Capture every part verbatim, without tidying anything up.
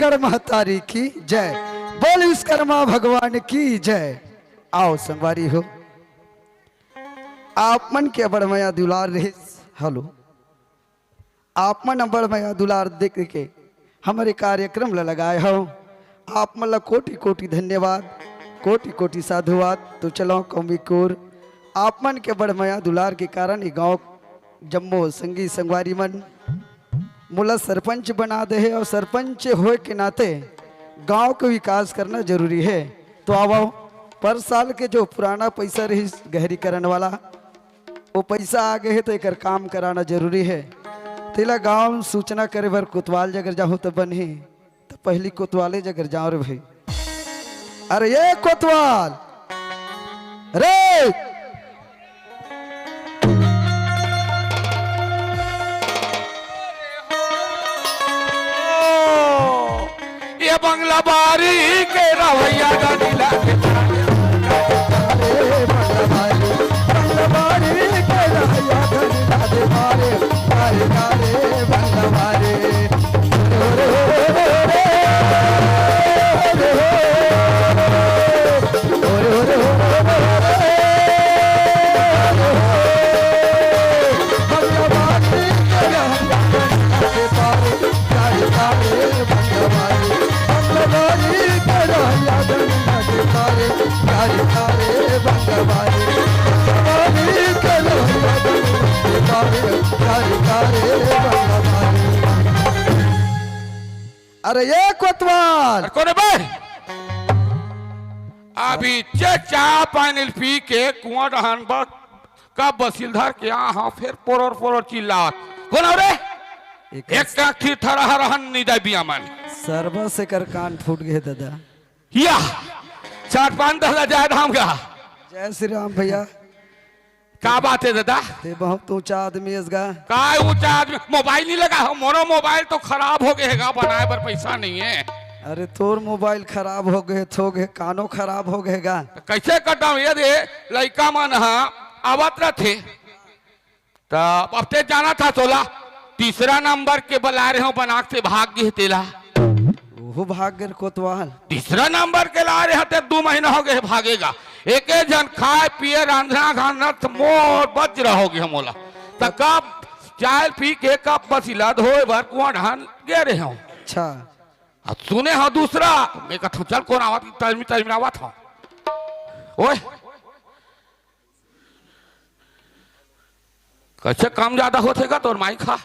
विश्वकर्मा महतारी की जय, बोल विश्वकर्मा भगवान की जय। आओ संगवारी हो, आप मन के बड़ मया दुलार रहे। हेलो, आप मन बड़ मया दुलार देख के हमरे कार्यक्रम ला लगाए हो, आप मन ला कोटि कोटि धन्यवाद, कोटि कोटि साधुवाद। तो चलो कौमी कोर, आप मन के बड़ मया दुलार के कारण ये गांव जम्मो संगी संगवारी मन मोला सरपंच बना दे हे, और सरपंच होए के नाते गांव के विकास करना जरूरी है। तो आवो, पर साल के जो पुराना पैसा रही गहरीकरण वाला, वो पैसा आ गए हे, तो एकर काम कराना जरूरी है। तेला गांव में सूचना करे बर कोतवाल जगर जाहूं तो बनही, तो पहली कोतवाले जगर जाओ रे भाई। अरे ये कोतवाल, रे ये बंगला बारी के रवैया गनीला। अरे ये कोतवाल। अरे कोन हे बे? अभी चे चाय पानी पी के कुआं डहन बर कब बसिल धर के आ, हाँ, फिर पोरोर पोरोर चिल्लात। कोन हो रे? एक एक काठी थरा हर हन निदा बिया मन। सरबस एकर कान फूट गए दादा। या, चार पान दादा जय राम गा। जय श्री राम भैया। का बात है दादा? ते बहुत ऊंचा आदमी अस गा। काय ऊंचा आदमी? मोबाइल नहीं लगा हो, मोरो मोबाइल तो खराब हो गए गा, बनाए बर पैसा नहीं है। अरे तोर मोबाइल खराब हो गए, थो गए, कानो खराब हो गए गा। तो कैसे कटाऊं ये दे, लइका मन हा आवत रथे। त अब ते जाना था तोला, तीसरा नंबर के बला रहे हो, बनाक से भाग गए तेला। ओहो भाग गए कोतवाल। तीसरा नंबर के ला रहे हते, दू महीना हो गए भागेगा। एके झन खाए पिए रांधना घाना त मोर बज रहोगे हमोला। त कब चाय पी के कब बसिला धोए बर कुआं ढान गे रहे हो। अच्छा। अब सुने हो दूसरा, मैं कहता हूँ चल कोन आवत, तजमी तजमी आवत हो। ओए, कैसे काम ज्यादा होथे गा तोर माई खा?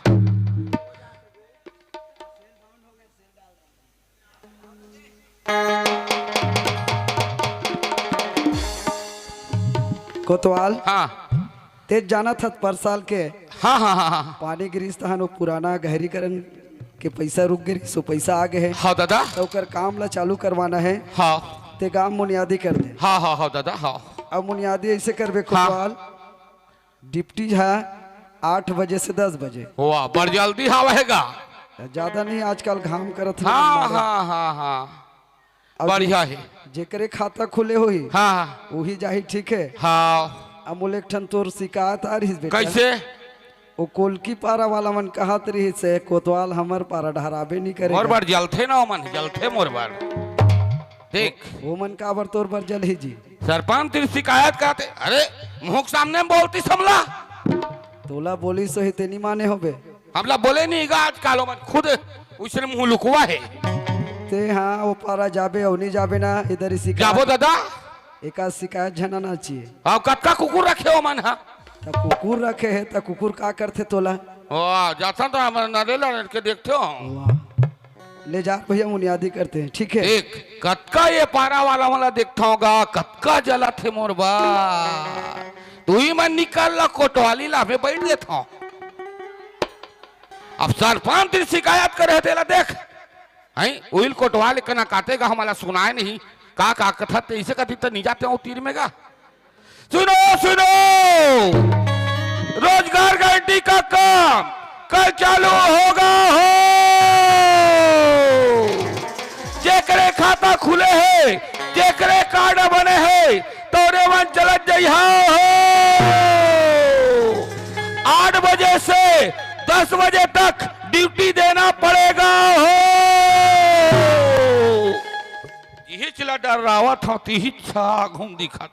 कोतवाल, हाँ। ते जानत हस पर साल के हाँ, हाँ, हाँ, हाँ। पानी गिरिस तहन वो पुराना गहरीकरण के पैसा रुक गे रिहिस, वो पैसा आ गए हे। हाँ, दादा। तो ओकर काम ला चालू करवाना है। हाँ। ते गांव मुनियादी कर दे। हाँ, हाँ, हाँ, दादा, हाँ। अब मुनियादी ऐसे करबे हाँ। कोतवाल, ड्यूटी है आठ बजे से दस बजे। वाह, बड़ जल्दी हवा है गा। ज्यादा नहीं, आजकल घाम करत है हाँ, मारे। हाँ, हाँ, हाँ। अब बढ़िया जे-, है। जेकरे खाता खुले होही, हाँ। वही जाही, ठीक है। हाँ। अब मोला एक ठन तोर शिकायत आ रहिस बेटा। कैसे? वो कोलकी पारा वाला मन कहत रहिस हे, कोतवाल हमर पारा डहराबे नहीं करे। मोर बर जलथे ना, ओमन जलथे मोर बर। देख। वो मन काबर तोर बर जलही जी? सरपंच तेरी शिकायत करते, अरे, मुंह के सामने में बोलती समला। तोला बोली सही ते नहीं माने होबे। हमला बोले नहीं गा आजकल, ओमन खुद उसने मुंह लुकवा है। ते हाँ, वो पारा जाबे और नहीं जाबे ना, इधर ही शिकायत। जाबो दादा। एका शिकायत झनाना चाहिए। अब कतका कुकुर रखे हो मन हा? त कुकुर रखे है, त कुकुर का करथे तोला? वाह, जाता तो हम नरेला के देखते हो। वाह। ले जा भैया, मुनियादी करते हैं, ठीक है? एक, कतका ये पारा वाला वाला देखता होगा, कतका जला थे मोर बा। तू ही मन निकाल ला, कोटवाली ला, मैं बैठ देता हूँ। अब सरपंच तेरी शिकायत करे है, तेला देख। हैं? उहिल कोटवाल कना काटे गा, हमला सुनाए नहीं। का, का कथत ते इसे कथी त नहीं जाते हो तीर में गा। सुनो, सुनो, रोजगार गारंटी का काम कल चालू होगा हो। जेकरे खाता खुले हे, जेकरे कार्ड बने हे, तोरे मन चलत जइहा हो। आठ बजे से दस बजे तक ड्यूटी देना पड़ेगा हो। ला डरावत हव, तिही छा घूम दिखत।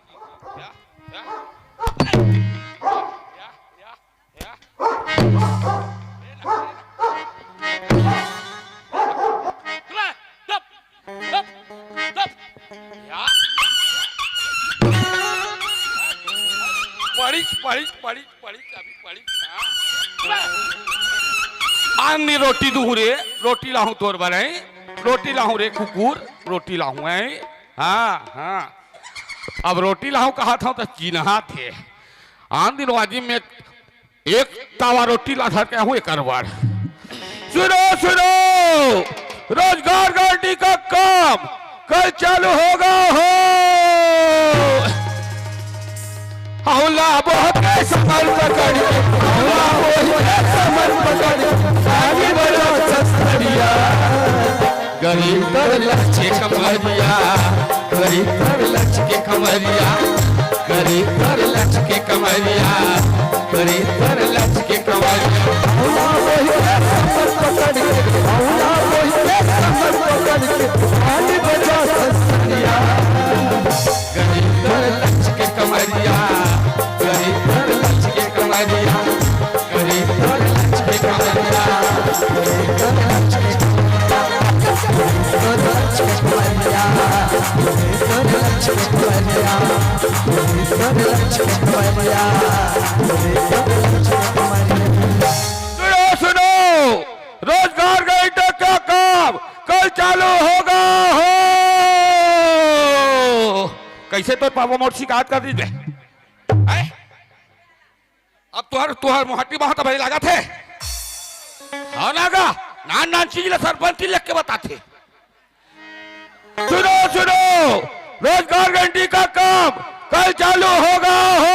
पड़ी, पड़ी, पड़ी, पड़ी, अभी पड़ी। हाँ। आन नी रोटी दूहूँ रे, रोटी लाहूँ तोर बर, हैं? रोटी लाहूँ रे कुकुर, रोटी लाहूँ, हैं? हाँ, हाँ। अब रोटी लाहूँ कहत हँव त चिन्हाथे। आन दिन वाजिब में एक तावा रोटी ला धर के आहूँ एकर बर। सुनो, सुनो, रोजगार गारंटी का काम कल चालू होगा हो। हौला बहुत के समर पकड़ के, हौला बहुत के समर पकड़ के, आगे बढ़ो सस्तरिया। गरीब कर लक्ष्य कमरिया, गरीब कर लक्ष्य के कमरिया, गरीब कर लक्ष्य के कमरिया, गरीब कर लक्ष्य के कमरिया। हौला वही कमर पकड़ के, हौला वही कमर पकड़ के, आगे बढ़ो सस्तरिया। गरीब कर लक्ष्य के कमरिया, गरीब कर लक्ष्य के कमरिया। सुनो, सुनो, रोजगार गारंटी का काम कल चालू होगा हो। कइसे तोर पापा मोर शिकायत कर दीस बे? हैं? अब तुहर, तुहर मुहट्ठी बहुत भारी लागत हे। हाँ ना गा, नान नान चीज ला सरपंच ही लिख के बताथे। सुनो, सुनो, रोजगार गारंटी का काम कल चालू होगा हो।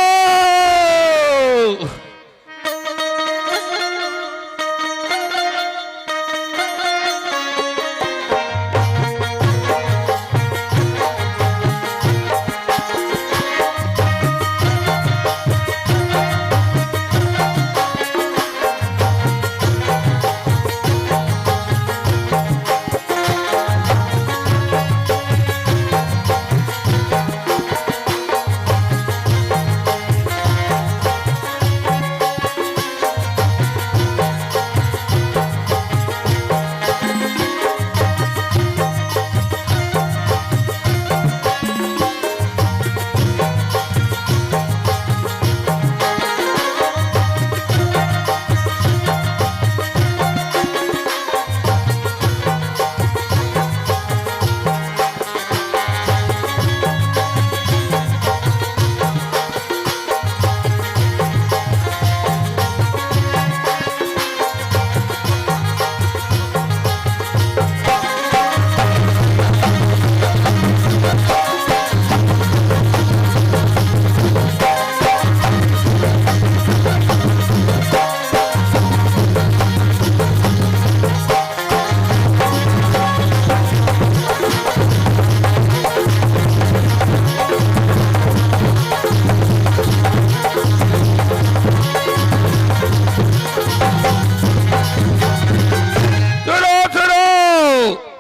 सुनो, सुनो,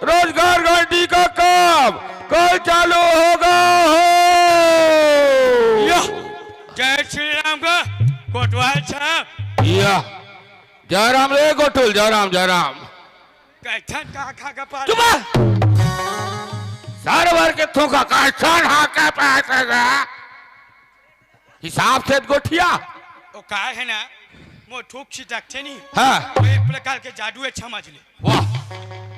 रोजगार गारंटी का काम कल चालू होगा हो। या, जय श्री राम का कोटवाल साहब। या, जय राम रे गोटुल, जय राम, जय राम। कैथन का खा के पाल चुप! सार भर के थूका, कैथन हा के पास है गा? हिसाब से गोठिया। ओ का हे ना, मोर थूक छिटकथे नहीं। हाँ। वो एक प्रकार के जादू हे, समझ ले। वाह,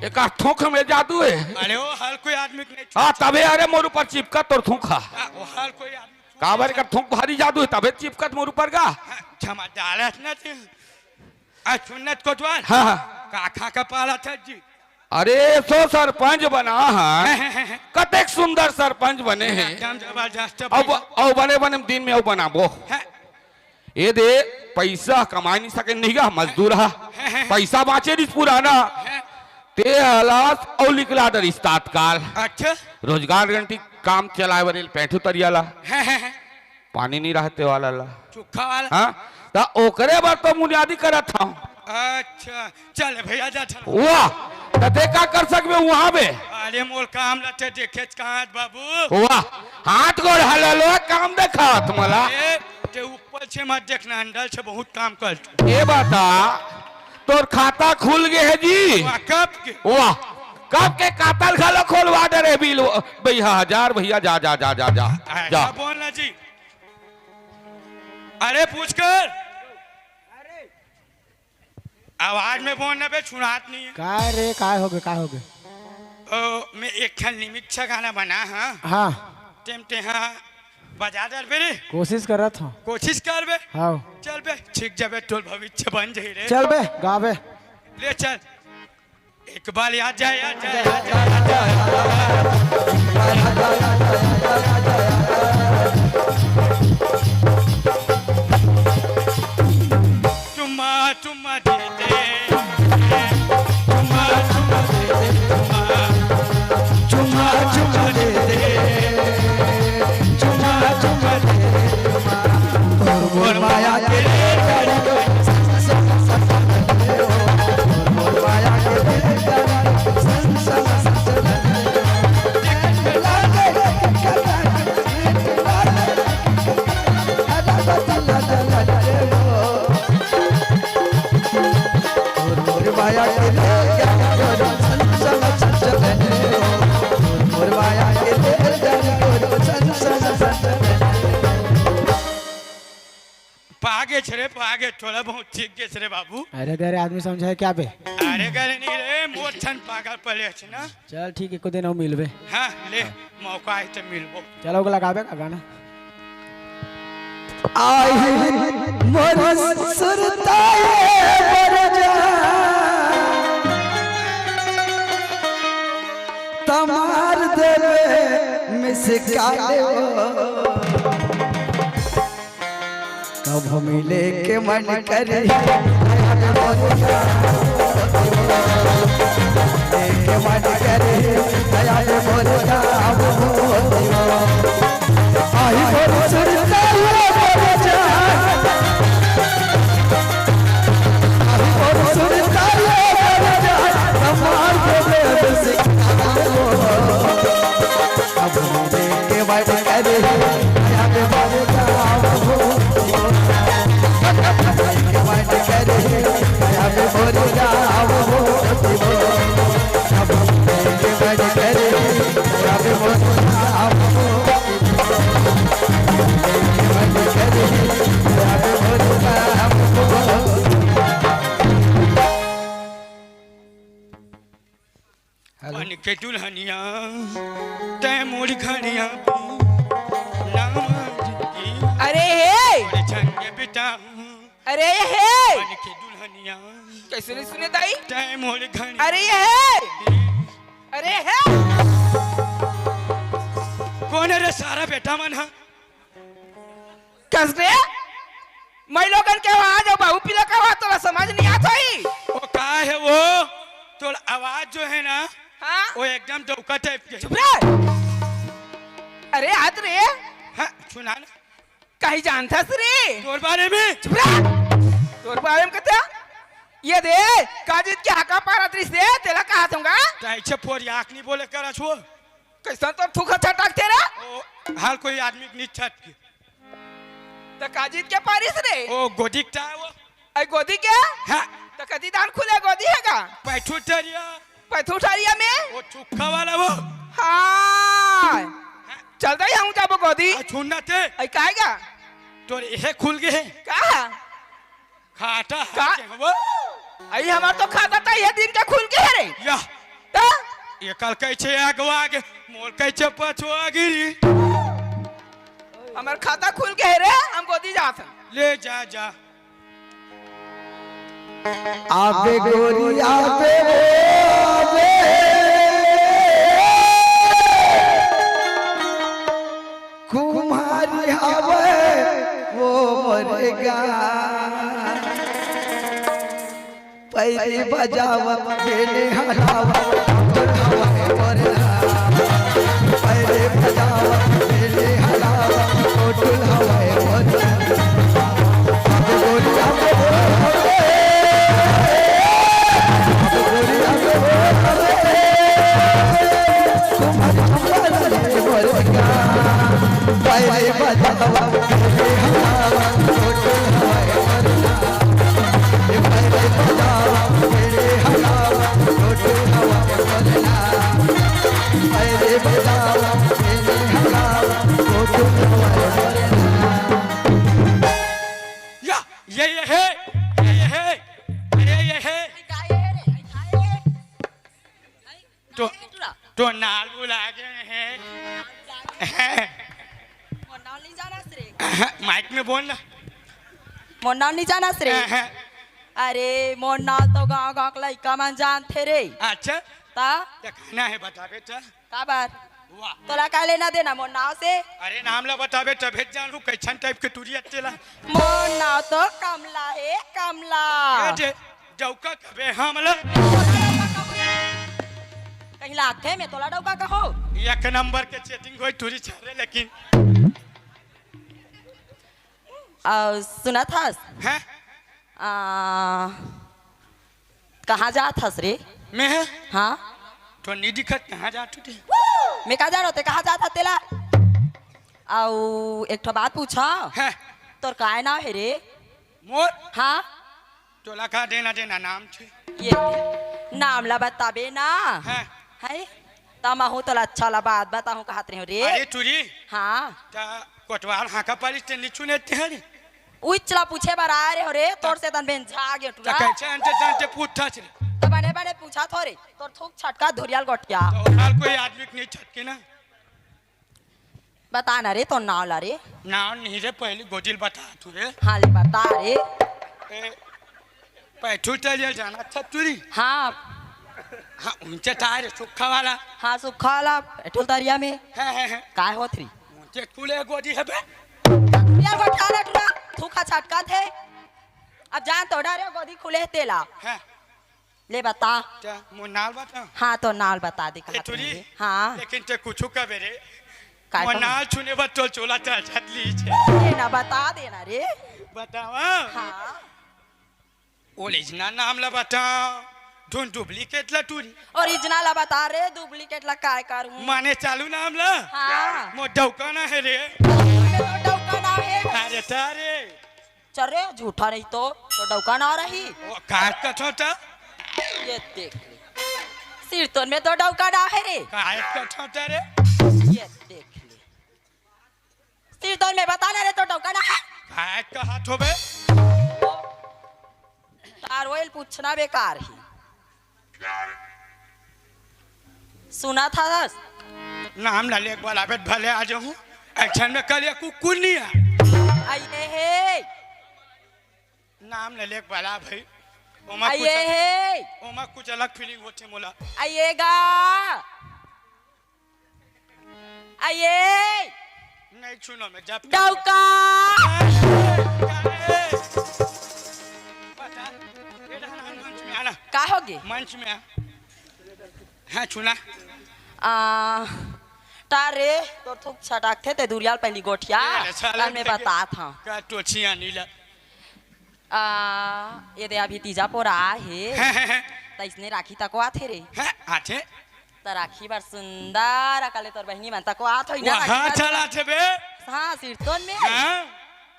एक थूक में जादू हे। अरे वो हर कोई आदमी के नहीं हाँ, तभे अरे मोर ऊपर चिपका तोर थूक हा। हाँ, वो हर कोई आदमी काबर कर थूक भारी जादू हे, तभे चिपकत मोर ऊपर गा। हाँ, क्षमा डालत ना तू। आ, सुन्नत कोटवाल। हाँ, हाँ। का खा के पालत हे जी? अरे, सो सरपंच बना हे। कतेक सुंदर सरपंच बने हे। एकदम जबरदस्त। अउ ब-, अउ बने बने दिन में अउ बनाबो। हैं। ए दे, पइसा कमा नहीं सके नहीं गा, मजदूर हा। हैं, हैं, हैं। पइसा बाँचे रिस पुराना। हैं। ते हलास अउ लिकला डरिस तात्काल। अच्छा। रोजगार गारंटी काम चलाए बर एल पैंठू तरिया ला। हैं, हैं, हैं। पानी नहीं रहते वाला ला। चोखा वाला। हाँ, त ओकरे बर तो मुनियादी करत हँव। अच्छा, चल भैया जा ठन। वाह, त त ते का कर सकबे उहाँ बे? अरे मोर काम ल ते देखेच कहाँ बाबू? वाह, हाथ गोड़ हलालो, काम देखात मोला। ए, ते ऊपर से मत देखना, अंदर से बहुत काम कर। ए बता, तोर खाता खुल गे हे जी? वाह, कब के? वाह, कब के कातल घलो खोलवा डरे बिल भैया, हजार भैया, जा, जा, जा, जा, जा, ऐसा जा। बोलना जी। अरे पूछ कर। आवाज में बोल ना बे, सुनात नहीं है। का रे, का होगे, का होगे? ओ, मैं एक ठन निमित सा गाना बना, हाँ। हाँ। तेम ते हाँ बजा डर बे रे। कोशिश करत हूँ। कोशिश कर बे। हाँ। चल बे, ठीक जबे तोर भविष्य बन जाई रे। चल बे, गावे। ले चल। एक बार याद जाए, याद जाए, याद जाए, याद जाए। चुम्मा, चुम्मा दे दे। चुम्मा, चुम्मा दे दे, चुम्मा। चुम्मा, चुम्मा दे दे। चुम्मा, चुम्मा दे दे, चुम्मा। तोर मोर माया के रे गाड़ी को। पागे छे रे, पागे, थोड़ा बहुत ठीक गे छे रे बाबू। अरे गरे आदमी समझाए क्या बे? अरे गरे नहीं रे, मोर ठन पागल पड़े छे ना। चल ठीक, एको दिन अउ मिलबे। हाँ, ले, मौका आए तो मिलबो। चलो, ओके लगाबे का गाना? आई मोर सुरताए बरजा, तमार देवे मिस काले। कब मिले के मन करे, मिले के मन करे, दया रे मोर जाओ। आई मोर सुरताए बरजा, आई मोर सुरताए बरजा, तमार देवे मिस काले। अब देख के बैठ कर आया बे बोल जाओ। बैठ कर आया बे बोल जाओ। अब देख के बैठ कर आया बे बोल जाओ। बैठ कर आया बे बोल जाओ। हेलो। बन के दुल्हनिया, तै मोर घनिया, नाम जिंदगी अरे हे! मोर संग बिता। अरे हे! बन के दुल्हनिया, कैसे नहीं सुने दाई? तै मोर घनिया। अरे हे! अरे हे! कौन है रे सारा बेटा मन हा? कस रे? मैं लोगन के आवाज अउ बहू पिला के आवाज तोला समझ नहीं आत होई? वो का है वो? तोर आवाज जो है ना, हाँ? वो एकदम डौका टाइप के। चुप रह। अरे हाथ रे। हाँ, सुना ना। कहीं जानथस रे? तोर बारे में। चुप रह। तोर बारे में कहते? ये दे, काजित के हाका पारा दृश्य दे, तेला कहा दूंगा। तो ऐसे पोर याक नहीं बोले करा छो। कैसन तो थूक छटकथे रे? ओ, हर कोई आदमी के नहीं छटके। त काजित के पारिस रे? ओ, गोदी के ता वो। आई गोदी के? हाँ। त कति दान खुले गोदी हे का? पैथुटरिया। पैथुटरिया में? वो चुक्का वाला वो। हाँ। चल दे, हम जाबो गोदी। आ, सुन ना ते। आई काहे का? तोर इहे खुल गे हे। का? खाता का? है वो? आई हमार तो खाता था ये दिन का खुल के है रे। या। ता? ये कल कैसे आगवा गे, मोर कैसे पछुआ गिरी। हमार खाता खुल के है रे, हम गोदी जात हन। ले जा, जा। आबे गोरी, आबे वो, आबे। कुम्हारी हवे वो मोर गा। पैरी बजावत बेली हलावत, टोटुल हवे मोर गा। पैरी बजावत बेली हलावत, टोटुल हवे मोर गा। अब गोरिया में हो रे, अब गोरिया में हो रे। तो नाल बुला गे हे। मोर नाव नहीं जानस रे। माइक में बोल ना। मोर नाव नहीं जानस रे। अरे, मोर नाव तो गांव गांव के लइका मन जानथे रे। अच्छा। ता? ते कहना है, बताबे त। काबर? वाह। तोला का लेना देना मोर नाव से? अरे, नाम ला बताबे तभे जानहूं कैसन टाइप के टूरी अत्ते ला। मोर नाव तो कमला हे, कमला। ये जे डौका कबे हमला। कहीं लागथे में तोला डौका कहो। एक नंबर के चेटिंग होई टूरी छारे, लेकिन। अउ सुनत हस? हैं? आ, कहाँ जात हस रे? मैं? हाँ। तो नहीं दिखत, कहाँ जात हूँ ते? मैं का जानो ते कहाँ जात हस तेला? अउ एक ठो बात पूछा। हैं? तोर काय नाव हे रे? मोर? हाँ। तोला का देना देना नाम छे? ये दे। नाम ला बताबे ना। हैं? है? त महूं तोला अच्छा ला बात बताहूं कहत रहे रे। अरे टूरी। हाँ। त कोटवार हाँका पारिस ते निचू ने ते हरे। उइच ला पूछे बर आए रहे हो रे, तोर से तन बेन झा गे त टूरा। कैसे अंते तंते पूछत रे? त बने बने पूछत हो रे, तोर थूक छटका धुरियाल गोठिया। त ओहर कोई आदमी के नहीं छटके ना। बता ना रे, तोर नाव ला रे। नाव नहीं रे, पहली गोदिल बता तू रे। हाँ ले बता रे। ए, पैठू तरिया जाना था तू रे। हाँ। हाँ, उनके तार सुखा वाला। हाँ, सुखा वाला पैठू तरिया में। हैं, हैं, हैं। काय होत री? उनके खुले गोदी है बे। यार, गोठिया ना टूरा, थूका छटका थे। अब जान तो डरे, गोदी खुले हे तेला। हैं। ले बता। क्या? मोर नाल बता। हाँ, तो नाल बता दे, ए, कहा तू रे। हाँ। लेकिन ते कुछ कबे रे। काय मोर कहूँ? नाल छूने बर तो चोला चल छत ली छे। ये ना बता देना रे। बतावा। हाँ। ओरिजिनल नाम ला बता। ढूंढ डुप्लीकेट ला टूरी। ओरिजिनल ला बता रे, डुप्लीकेट ला काय करूँ? माने चालू नाम ला? हाँ। मोर डौका ना हे रे। मोर डौका ना हे। अरे तारे। चल रे, झूठा नहीं तो, तो डौका ना रही। ओ, काय कथो त? ये देख ले। सिरतोन में तो डौका ना हे रे। काय कथो त रे? ये देख ले। सिरतोन में बता ना रे, तो डौका ना हे। काय कहत हो बे? तार ओइल पूछना बेकार ही। सुनत हस? नाम ला लेके बलाबे त भले आ जाहूं। एक्शन में कल या कुकुर नहीं है। अइये हे। नाम ला लेके बला भाई। ओमा कुछ अइये हे। ओमा कुछ अलग फीलिंग होथे मोला। अइये गा। अइये। नहीं सुनो मैं जब डौका। बता, ये डहान मंच में आना। का होगे? मंच में आ। हाँ, सुना। आ, तारे, तोर थूक छटकथे, ते दुरियाल पहली गोठिया, ए, साला तब मैं देखे। बतात हंव। का टोछिया नीला। आ, ये दे अभी तीजा पोरा हे, त इसने राखी तको आथे रे। हैं, आथे? त राखी बर सुंदर अकन ले तोर बहिनी मन तको आत होही ना, वाह, राखी बर चल आथे बे। हाँ, सिरतोन में। हाँ।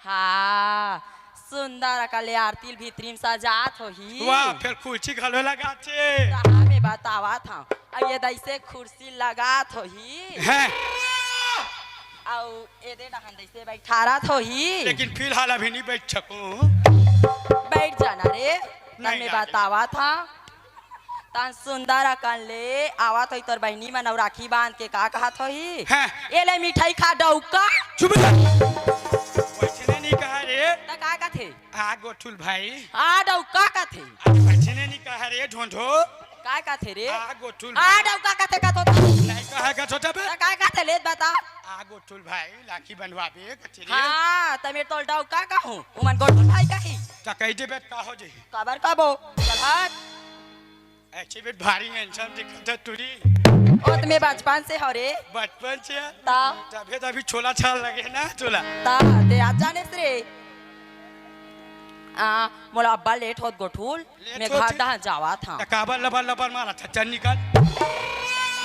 हाँ, सुंदर अकन ले आरती ल भीतरी म सजात होही। वाह, फेर कुर्सी घलो लगाथे। त हाँ, मैं बतावत हंव। अउ ये दइसे कुर्सी लगात होही। हैं। अउ एदे डहान दइसे बइठारत होही। लेकिन फिलहाल अभी नहीं बइठ सकूं। बइठ जाना रे, तब नहीं मैं आगे। बतावत हंव। तन सुंदर अकन ले आवत होही तोर बहिनी मन अउ राखी बांध के का कहत होही? हैं। ए ले मिठाई खा डौका। चुप रह। वइसने नहीं कहा रे। त का कथे? आ गोठुल भाई। आ डौका कथे। अरे वइसने नहीं कहा रे ढोंढो। का कथे रे? आ गोठुल आ भाई। डौका कथे कथो त। नहीं कहा कथो त बे। त का कथे ले बता। आ गोठुल भाई राखी बंधवाबे कथे रे। हाँ, त मैं तोला डौका कहूं, उमन गोठुल भाई कही। त कहि देबे त का हो जाही? काबर कबो? चल हट। अच्छे बेट भारी handsome दिखत हे टूरी। ओ त मैं बचपन से हंव रे। बचपन से? त? तभे त अभी छोला छाल लगे ना तोला। त ते आज जानेस रे। आ, मोला अब्बड़ लेट होत गोठुल। लेट मैं होत घर हे? डहान जावत हंव। त काबर लबर लबर मारत हस? चल निकल।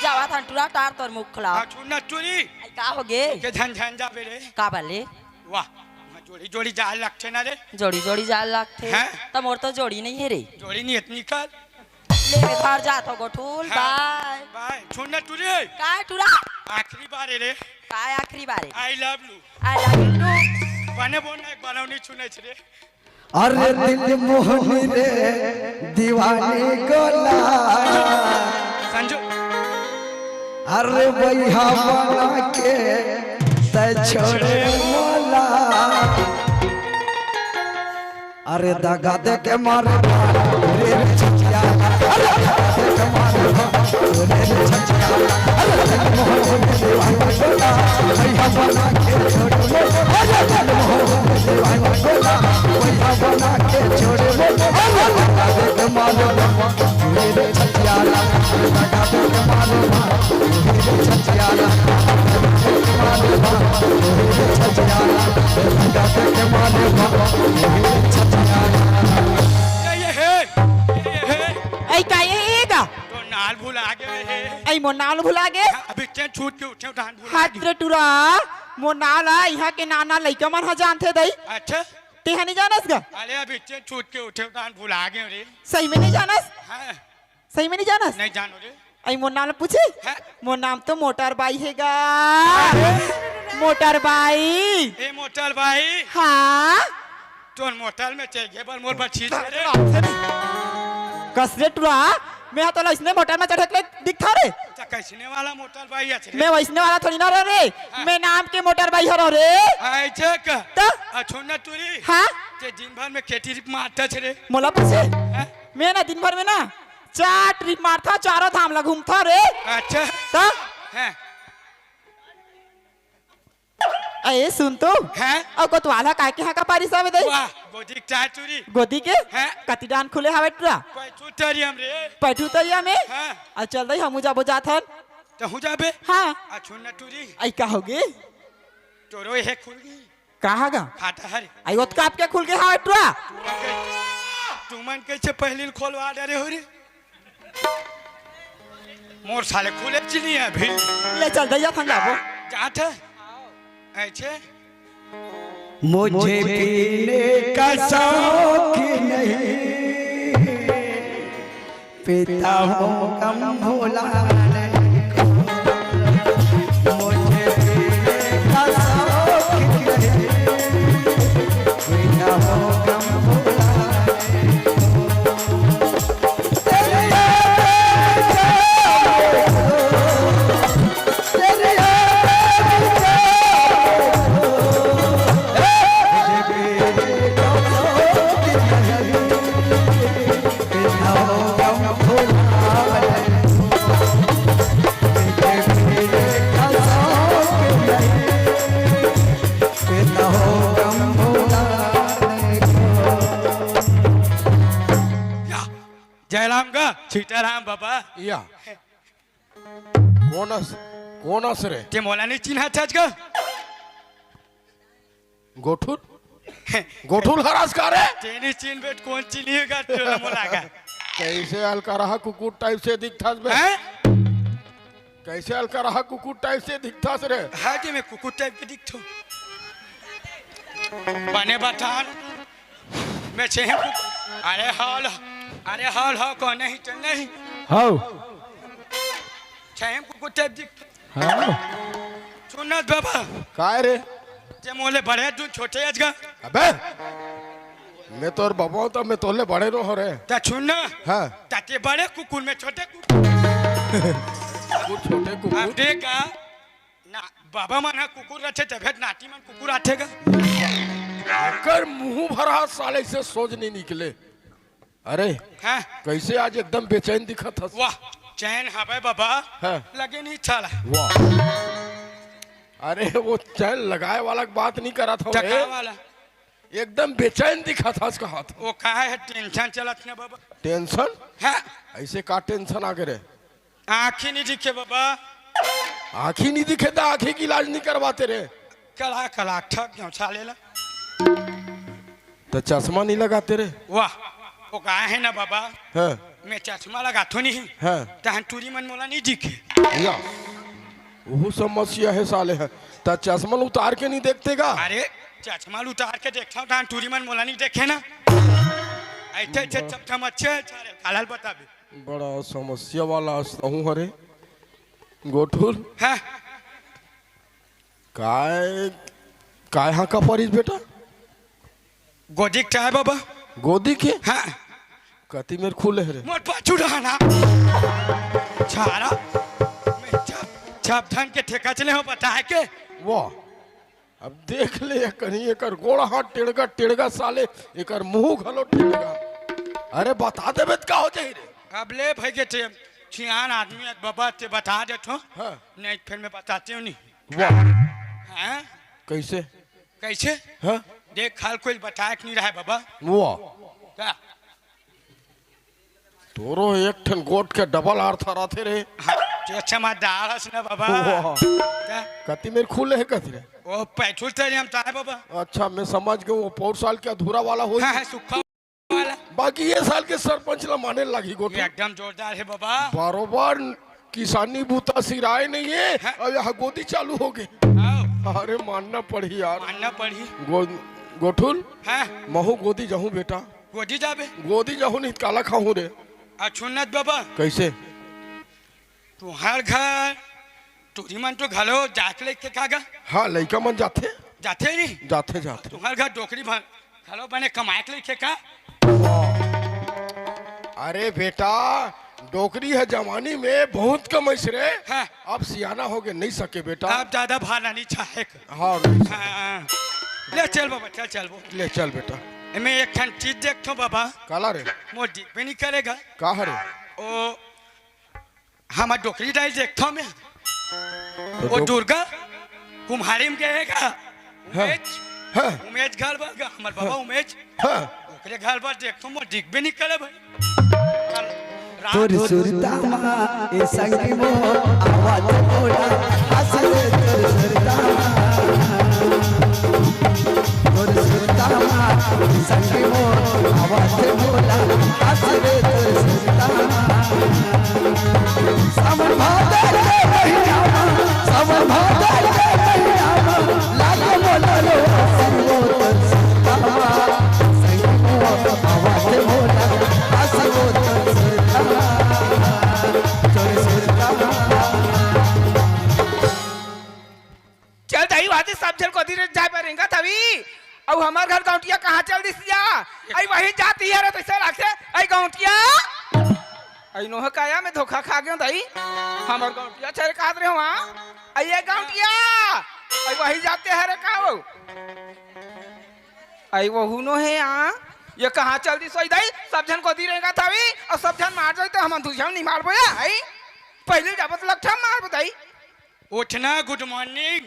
जावत हंव टूरा टार तोर मुख ला। हाँ, सुन ना टूरी। अई का होगे? के झन झन जाबे रे। काबर ले? वाह, जोड़ी जोड़ी जाय लगथे ना रे। जोड़ी जोड़ी जाय लगथे। हैं? त मोर तो जोड़ी नहीं हे रे। जोड़ी नहीं हे त निकल। ले मैं घर जात हंव गोठुल, हाँ, bye। Bye। सुन ना टूरी। का टूरा? आखिरी बार हे रे। का आखिरी बार हे? I love you। I love you too। बने बोल ना, एक बार नहीं सुने रे। अरे दिल मोहनी रे दीवानी गोला। संजू। अरे भैया बना के तै छोड़े मोला। अरे दगा दे के मारे रे रे छछिया। अरे दगा दे के मारे रे रे छछिया। अरे मोहन दीवाना बोला, भैया बना के छोड़े मोला। अरे मोहन दीवाना बोला, भैया बना के छोड़े मोला। अरे दगा दे के मारे रे छछिया। ये, ये है, ये, ये है। ऐ का ये हे गा? तो नाल भुला गे हे। ऐ मोर नाल भुला गे? अभी चैन छूट के उठे, उठान भुला हाथ गे। रे टुरा, मोर नाल आ, इहाँ के नाना लइका मन ह जानथे दई। अच्छा। तेहा नहीं जानस गा? अरे अभी चैन छूट के उठे, उठान भुला गे रे। सही में नहीं जानस? हाँ। सही में नहीं जानस? नहीं जानो रे। ऐ मोर नाम ल पूछे? हैं? मोर नाम तो मोटर बाई हे गा। अरे! मोटर बाई। ए मोटर बाई। हाँ। तोर मोटर में चढ़ गे बर मोर बर छींच रे। कस रे टुरा, मैं हा तोला इसने मोटर में चढ़े के दिखता रे। त कैसने वाला मोटर बाई अच रे? मैं वैसने वाला थोड़ी ना रहो रे। हाँ। मैं नाम के मोटर बाई हरो रे। ऐसे का? त? आ, छोड़ ना टुरी। हाँ? ते दिन भर में केटी रिप मारता छ रे। मोला पूछे? हाँ? मैं ना दिन भर में ना चार ट्रिप मारथा, चारों धाम ला घूमथा रे। अच्छा। त? हैं। ए, सुन तो। हैं? अउ कोतवाल ह काय के हाका पारिस हवे दई? वाह, गोदी के चाय चूरी। गोदी के? हैं? कति डान खुले हवे टुरा? पैठू तरिया में रे। पैठू तरिया में? हाँ। अउ चल दई, हमू जाबो जाथन। तहूँ जाबे? हाँ। आ, सुन ना टुरी। ऐ का होगे? तोरो हे खुल गे। कहाँ गा? खाता हरे। आई ओतका आपके खुल गे हवे टुरा। तुमन कैसे पहली खोलवा डरे हो रे? मोर साले खुले चिली है अभी। ले चल दैया थन जाबो। जात है। ऐसे? मुझे पीने का शौक नहीं, पीता हूँ गम भुलाने को। मुझे पीने का शौक नहीं, पीता हूँ गम भुलाने को। तेरी याद में जाने को, तेरी याद में जाने को। जयराम का सीताराम बाबा। या। कोन अस, कोन अस रे? ते मोला नहीं चिन्हा छाछ का? गोठुल? गोठुल हरस का रे? तेनी चिन्ह बेट कोन चिन्ही का तोला मोला का? कैसे अलकरहा कुकुर टाइप से दिखथस बे? हैं? कैसे अलकरहा कुकुर टाइप से दिखथस रे? हाँ कि मैं कुकुर टाइप के दिखथो। बने बतान। मैं छेम कुकुर। अरे हाल। अरे हाल हो कौन नहीं चल नहीं। हाउ। छेम कुकुर टाइप दिख। हाँ। सुनत बाबा। काय रे? ते मोले बड़े तू छोटे अजगा। अबे। मैं तोर बाबा हूँ तो मैं तोले बड़े नो हो रे। ता सुन ना। हाँ। ताते बड़े कुकुर में छोटे कुकुर। कुकुर छोटे कुकुर। अब देख आ, ना बाबा मन ह कुकुर रथे तभे नाती मन कुकुर आथे गा। एकर मुंह भरा साले से सोच नहीं निकले। अरे, हाँ। कैसे आज एकदम बेचैन दिखत हस? वाह, चैन हवे बाबा। हाँ। लगे नहीं छाला। वाह। अरे, वो चैन लगाए वाला के बात नहीं करत हूँ रे। वाला? एकदम बेचैन दिखत हस कहत हूँ। वो का है, टेंशन चलत ना बाबा। टेंशन? हाँ। ऐसे का टेंशन आ गे रे? आँखी नहीं दिखे बाबा। आँखी नहीं दिखे तो आँखी के इलाज नहीं करवाते रे। कला कला ठग जाऊँ छाले ला। तो चश्मा नहीं लगाते रे? वाह, वो का है ना बाबा। हाँ। मैं चश्मा लगाथो नहीं। हाँ। तहन टूरी मन मोला नहीं दिखे। या, वो समस्या है साले है। तो चश्मा उतार के नहीं देखते का? अरे, चश्मा उतार के देखता हूँ, तहन टूरी मन मोला नहीं देखे ना। ऐसे ऐसे चमचम अच्छे हैं, सारे कालल बताबे। बड़ा समस्या वाला अस तहूँ हरे। गोठुल। हाँ। काय, काय हाँ का परिस बेटा? गोदी के चाय बाबा। गोदी के? हाँ। कति मेर खुले हरे? मोर पाछू रहना। छारा। मैं जब तब धन के ठेका चले हो बताए के। वाह, अब देख ले, ये कहीं एकर गोड़ हाथ टेढ़गा टेढ़गा साले, एकर मुंह घलो टेढ़गा। अरे बता देबे त का हो जाही रे? अब ले भाई के टे-, सियान आदमी है बाबा, ते बता देथों। हाँ। नहीं फिर मैं बताते हूँ नहीं। वाह। हाँ? कैसे? कैसे? हाँ? देख, खाल कोई बताए के नहीं रहा है बाबा। वाह। का? तोरो एक ठन गोठ के डबल अर्थ रथे रे। हाँ, ते अच्छा मत डारस ना बाबा। वाह। का? कति मेर खुले हे कति रे? वो पेट्रोल तेल हम ताए बाबा। अच्छा, मैं समझ गया, वो पौर साल के अधूरा वाला होही। हाँ, हाँ, सुखा वाला। बाकी ये साल के सरपंच ला माने लागही गोठ। ये एकदम जोरदार है बाबा। बरोबर किसानी बूता सिराए नहीं है, हाँ। अब यहाँ गोदी चालू हो गए। आओ। अरे मानना पड़ही यार। मानना पड़ही। गो-, गोठुल, हाँ। महू गोदी जाहूँ बेटा। गोदी जाबे? गोदी जाहूँ नहीं काला खाहूँ रे। आ सुनत बाबा। कैसे? तुहार घर, टूरी मन तो घलो जात लेके का गा? हाँ, लइका मन जाथे। जाथे नहीं? जाथे, जाथे। तुहार घर डोकरी भर घलो बने कमाए के लेके का? अरे बेटा, डोकरी है जवानी में बहुत कमाइस रे। हाँ। अब सियाना हो गए, नहीं सके बेटा। अब ज्यादा भार नहीं चाहे। हाँ, नहीं सके। हाँ। ले चल बाबा, चल, चल वो। ले चल बेटा। मैं एक ठन चीज देखथों बाबा। काला रे? मोर दिख भी नहीं करेगा। का हरे? ओ, हमर डोकरी डाल देखथों मैं। तो ओ डोक- दुर्गा कुम्हारी में गएगा। हाँ। उमेश, हाँ। उमेश घर बर गा, हमर बाबा हाँ। उमेश। हाँ। ओकरे घर बर देखथों, मोर दिख भी नहीं करे भाई। रात तोर सुरता मा ए संगी मोर आवाज मोला हंस रे तोर सुरता मा। तोर सुरता मा ए संगी मोर आवाज मोला हंस रे तोर सुरता मा। सावन भादर के महीना मा, सावन भादर के महीना मा, लागे मोला रो आसी वो तोर सुरता मा। संगी मोर आवाज मोला आसी वो तोर सुरता मा। तोर सुरता मा। चल दाई, वहां से सब झन कोती रे जाए बर रेंगत हवी। अउ हमर घर गौंटिया कहाँ चल दिस या? अई वही जाती है रे, तैसे लागथे। अई गौंटिया, अई नोह काया में धोखा खा गयो दाई। हमर गौंटिया चल कहत रहे हो, हाँ? अई ये गौंटिया, अई वही जाते है रे का वो? अई वहू नोहे, हाँ? ये कहाँ चल दिस सोई दाई? सब झन कोती रेंगत हवी, अउ सब झन मार जाई त हमन दूसर झन नहीं मारबो या, अई? पहले जाबो त लकठा मारबो दाई। उठना, गुड मॉर्निंग।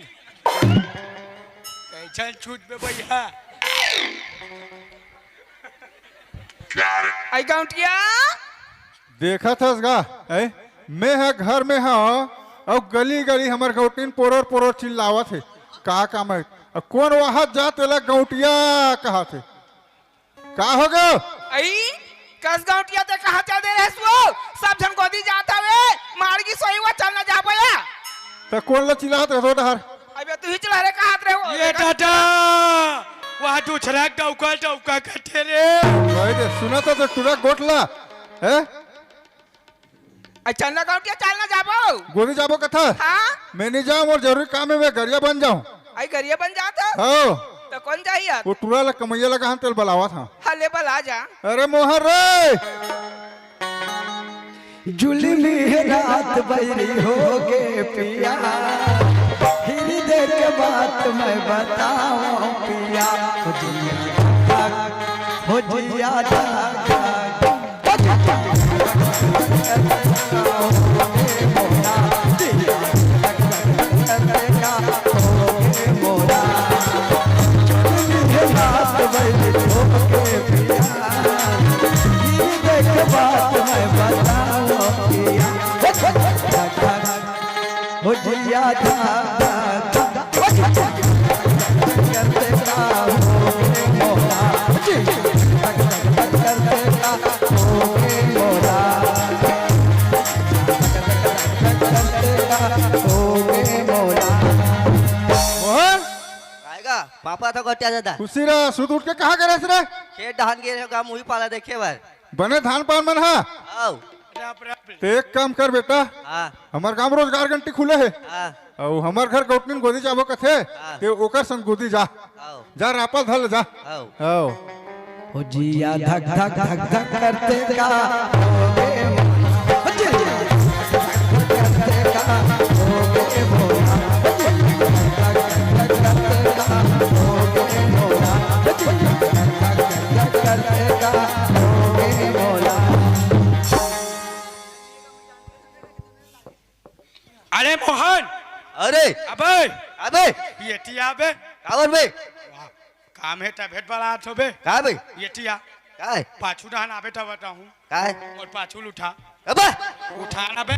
कैसन छूट बे भैया? आई गौंटिया। देखत हस गा, ऐ? मैं ह घर में हंव, अउ गली गली हमर गौटिन पोरोर पोरोर चिल्लावत हे। का काम हे? अउ कोन वहां जात तेला गौंटिया कहत हे? का हो गयो? अई, कस गौंटिया ते कहाँ चल दे रहे सुओ? सब झन गोदी जात हवे, मार गी सोई हुआ चल न जा पाया। त कोन ला चिल्लात रहे डहर? अबे तू ही चिल्ला रे, कहत रहे हो। ये दादा, वहाँ दूसरा डौका डौका कथे रे। भाई रे, सुना तो, तो टुरा गोटला, हैं? अई चल ना गौंटिया, चल ना जाबो। गोदी जाबो कथा? हाँ? मैं नहीं जाऊँ, मोर जरूरी काम हे, मैं गरिया बन जाऊँ। अई गरिया बन जात हो? हाँ। तो कोन जाही यार? वो टुरा ला कमैया लगा हम तेल बलावत हाँ। हले बला जा। अरे मोहन रे। जुलमी रात बैरी हो गे पिया, हिरदे के बात मैं बताऊं पिया। हो जिया धक धक, हो जिया धक धक। हो जिया धक धक धक। मोहन? काय गा, पापा तो गोटिया दादा। खुशी रह, सुत उठ के कहाँ गे रहे रे? खेत डहान गे रहे गा, मुही पाला देखे बर। बने धान पान मन हा? आओ। ते एक काम कर बेटा, हाँ। हमर गांव रोजगार घंटी खुले हे। हाँ। अउ हमर घर गौटनिन गोदी जाबो कथे, हाँ। ते ओकर संग गोदी जा। आओ। जा रापल धर ले जा। आओ। आओ। हो जिया धक धक धक धक करते का, हो गे मोला। हो जिया धक धक करते का, हो गे अरे। अबे। अबे। ये टिया बे। काबर बे? वाह, काम हे तभे त बलात हों बे। का बे? ये टिया। का हे? पाछू डहन आबे त बताहूं। का हे? मोर पाछू ल उठा। अबे। उठा ना बे।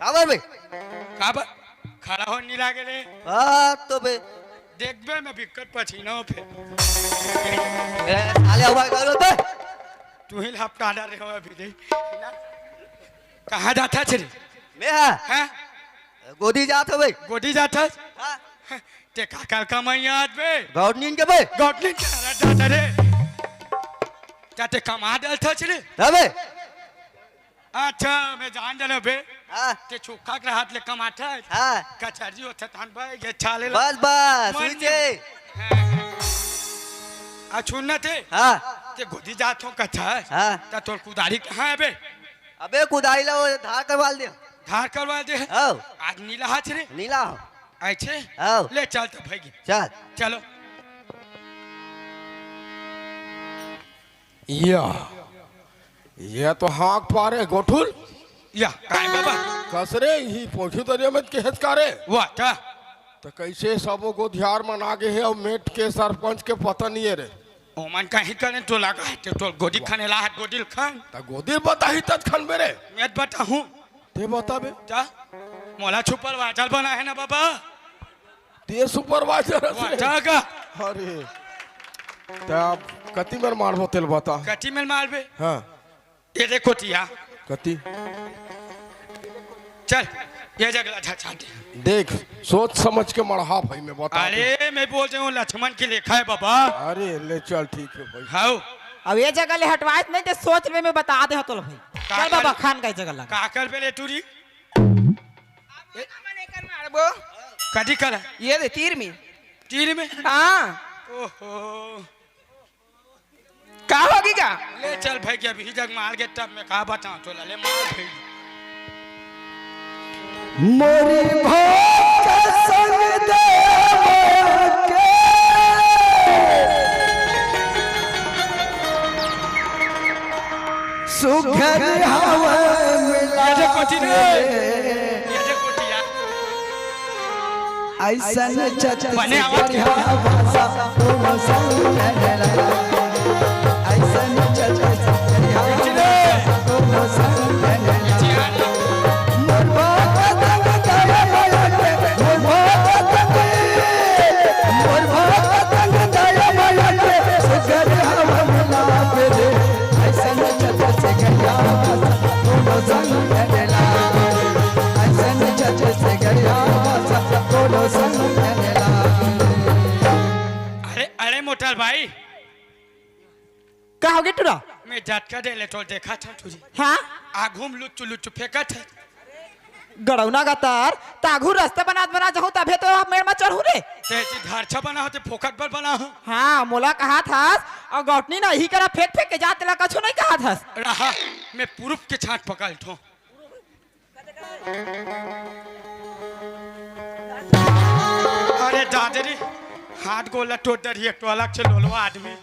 काबर बे? काबर? खड़ा हो नी लागे रे। हाँ, तो बे। देखबे मैं बिक्कट पछीना हो फेर। ए, साले, आवाज करो बे। तू ही लपटा डारे हो अभी दे। कहाँ जाथस रे? मैं हा? हाँ? गोदी जात हों बे। गोदी जाथस? हाँ। ते काकर कमइया आत बे? गौटनीन के बे। गौटनीन के अरे जात रे। का ते कमा डलथस रे? तबे। अच्छा, मैं जान डरेंव बे। हाँ। ते छुक्का के रहत ले कमाथस। हाँ। कचहरी होथे तहन बे, ये चाले ला। बस, बस, मन सुन ले। हाँ। आ, सुन ना ते। हाँ। ते गोदी जात हों कथस। हाँ। त तोर कुदारी कहाँ हे बे? अबे, कुदारी ला वो धार करवा दे। धार करवा दे। हाँ। आज नी लाहस रे। नी लाहूं। अच्छा। हाँ। ले चल त भइगे। चल। चलो। या, ये तो हाँक पारे गोठुल। या, काय बाबा? कस रे, इही पोछू दरिया में के हेच का रे? वाह, त? त कइसे सबो गोधियार मन आगे हे अउ मेट के सरपंच के पता नइ हे रे? ओमन कहीं करें तो लगा हे, ते तोर गोदी खने ला हे, गोदी ल खन। त गोदी बताही तब खन बे रे। मैं बताहूं। ते बता बे। त? मोला supervisor बनाय हे ना बाबा। ते supervisor हस रे? वाह, त का? अरे। त अब कति मेर मारबो तेला बता। कति मेर मारबे? हाँ। ये देख कोटिया। कति? चल, ये जगह अच्छा, अच्छा दे। देख, सोच समझ के मढ़ा भाई, मैं बता दे। अरे, मैं बोल रहा हूँ, लक्ष्मण की लेखा है बाबा। अरे, ले चल, ठीक है भाई। हाउ। अब ये जगह ले हटवाए नहीं ते सोच में मैं बता दे हतोल भाई। का चल बाबा, कर-, खान का ये जगह लगा। का करबे ले टूरी? कदी कर? ये दे तीर में। तीर में? हाँ। ओहो। का होगे का? ले चल भाई, के अभी जग मार के तब मैं का बताऊं तोला, ले मार भाई। मोरी भोग संग देव के सुघर हवा मिला ये जे कोठी रे, के ये जे कोठिया। अइसन छत्तीसगढ़िया बने आवाज क्या? भाषा कोनो संग न रहा। अइसन छत्तीसगढ़िया भाषा कोनो संग न रहा। मोर बाबा तंग दया माया के, मोर बाबा तंग, मोर बाबा तंग दया माया के, सुघर हवा मिला के रे। अइसन छत्तीसगढ़िया भाषा कोनो संग न रहा। अइसन छत्तीसगढ़िया भाषा कोनो संग न रहा। अरे, अरे मोटल भाई। का होगे टूरा? मैं झटका दे ले तो देखा था तुझे। हाँ? आघू म लुच्चू लुच्चू फेंकत हे। गड़ौना गतर, त आघू रस्ता बनात बनात जाहूं तभे तो मेड़ म चढ़हूं रे। ते जी धरछा बना होते फोकट बर बना हो। हाँ, मोला कहाथस, अउ गौटनी ना इही करा फेंक फेंक के जात ला कछु नहीं कहाथस। रहा, मैं पुरुप के छांट पकड़ ठो। अरे दादरी, हाथ गोला टोट डरिए, टोला के लोलवा आदमी।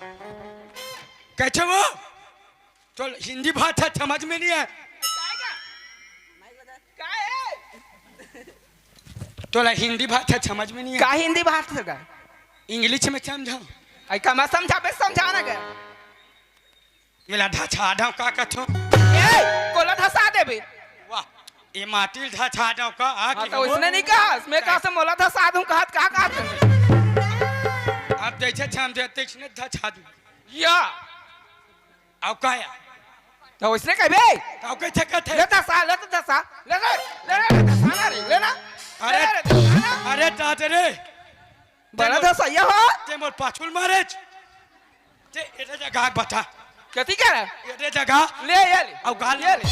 कैसे वो? तो हिंदी भाषा समझ में नहीं है। तोला हिंदी भाषा समझ में नहीं है। का हिंदी भाषा का? English में समझाओ। आई का मैं समझाबे, समझा ना गया। मेला धछा दव का कथो? ए, कोला धसा देबे। वाह, ए माटी ल धछा दव का? आ, हाँ, की तो हो? इसने नहीं कहा, मैं कहा से मोला धसा दूं, कहा, का कहा तूने? अब जैसे छाम दे, तैसने धछा दूं। या। अब का या? तो इसने कहबे? तो कैसे कहते? ले धसा, ले तो धसा, ले, ले, ले, ले, धसा ना रे, ले ना। अरे, ले ना रे, धसा ना। अरे दादा रे। बड़ा धसइया हो। ते मोर पाछू ल मारेच। ते एदे जगह बता। कथी करे? एदे जगह। ले, ये ले। अब गाल ये ले।